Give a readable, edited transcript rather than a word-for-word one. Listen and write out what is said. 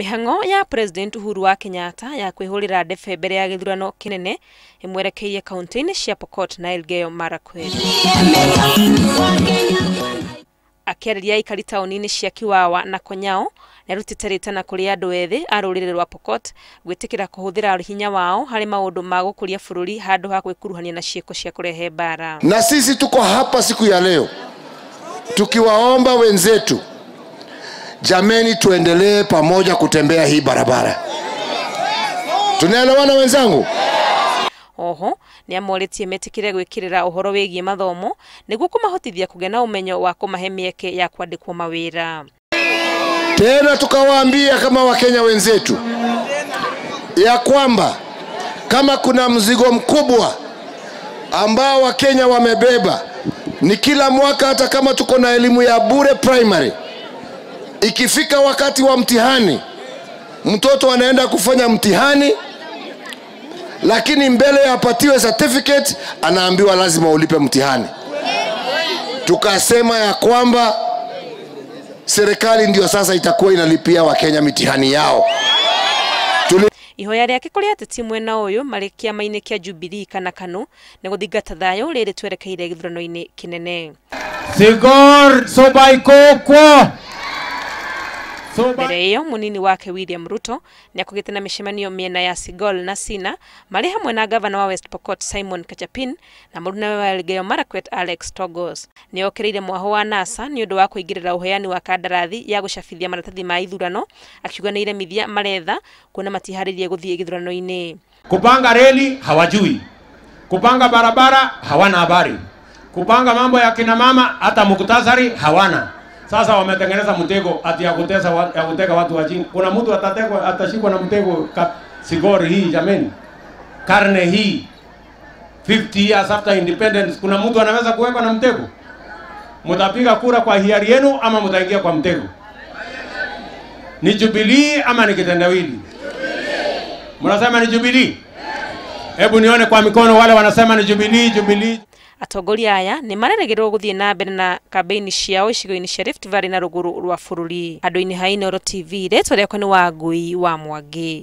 Mĩhang'o ya President Uhuru wa Kenyatta ya kwĩhũrĩra ndebe mbere ya gĩthurano kĩnene ĩmwerekeirie kaunti-inĩ cia Pokot na Elgeyo Marakwet. Akĩarĩria aikari taũni-inĩ cia Kiwawa na Konyao nĩarutĩte rĩtana kũrĩ andũ ethĩ a rũrĩrĩ rwa Pokot gwĩtĩkĩra kũhũthĩra hinya wao harĩ maũndũ ma gũkũria bũrũri handũ ha gwĩkuruhania na ciĩko cia kũrehe mbara. Na sisi tuko hapa siku ya leo tukiwaomba wenzetu, jameni, tuendelee pamoja kutembea hii barabara. Tunaelewana wenzangu? Oho nĩamorĩtie metĩkĩre gwĩkĩrĩra ũhoro wĩgiĩ mathomo nĩguo kũmahotithia kũgĩa na ũmenyo wa kũmahe mĩeke ya kwandĩkwo mawĩra. Tena tukawaambia kama Wakenya wenzetu ya kwamba kama kuna mzigo mkubwa ambao Wakenya wamebeba ni kila mwaka, hata kama tuko na elimu ya bure primary, ikifika wakati wa mtihani mtoto anaenda kufanya mtihani, lakini mbele apatiwe certificate anaambiwa lazima ulipe mtihani. Tukasema ya kwamba serikali ndio sasa itakuwa inalipia Wakenya mitihani yao. Ihoya rĩake kũrĩ ateti mwena ũyũ marĩ kĩama-inĩ kĩa Jubilee kana KANU nĩ gũthingata thayũ rĩrĩ twerekeire gĩthurano-inĩ kĩnene. Sigor Sobaikokwo. Mbere ĩyo mũnini wake William Ruto nĩakũgĩte na mĩcemanio mĩena ya Sigol na Sina marĩ hamwe na gavana wa West Pokot Simon Kachapin na mũrunawe wa Elgeyo Marakwet Alex Togos. Nĩokĩrĩire mwaho wa NASA nĩ ũndũ wa kũingĩrĩra ũheani wa kandarathi ya gũcabithia maratathi ma ithurano, akiuga nĩ iremithia maretha kuona matiharĩirie gũthiĩ gĩthurano-inĩ. Kupanga reli hawajui, kupanga barabara hawana habari, kupanga mambo ya kina mama hata muktasari hawana. Sasa wametengeneza mtego ati ya kutesa ya kuteka watu wajinga. Kuna mtu atatekwa, atashikwa na mtego Sigor hii jameni. Karne hii 50 years after independence kuna mtu anaweza kuwekwa na mtego? Mtapiga kura kwa hiari yenu ama mtaingia kwa mtego? Ni Jubilee ama ni kitendawili? Mnasema ni Jubilee? Hebu nione kwa mikono wale wanasema ni Jubilee, Jubilee. Atongoria aya nĩ marerĩgĩrĩrwo gũthiĩ na mbere na kambĩini ciao icigo-inĩ cia Rift Valley na rũgũrũ rwa bũrũri. Andũ-inĩ ha Inooro TV, rĩtwa rĩakwa nĩ Wangui wa Mwangi.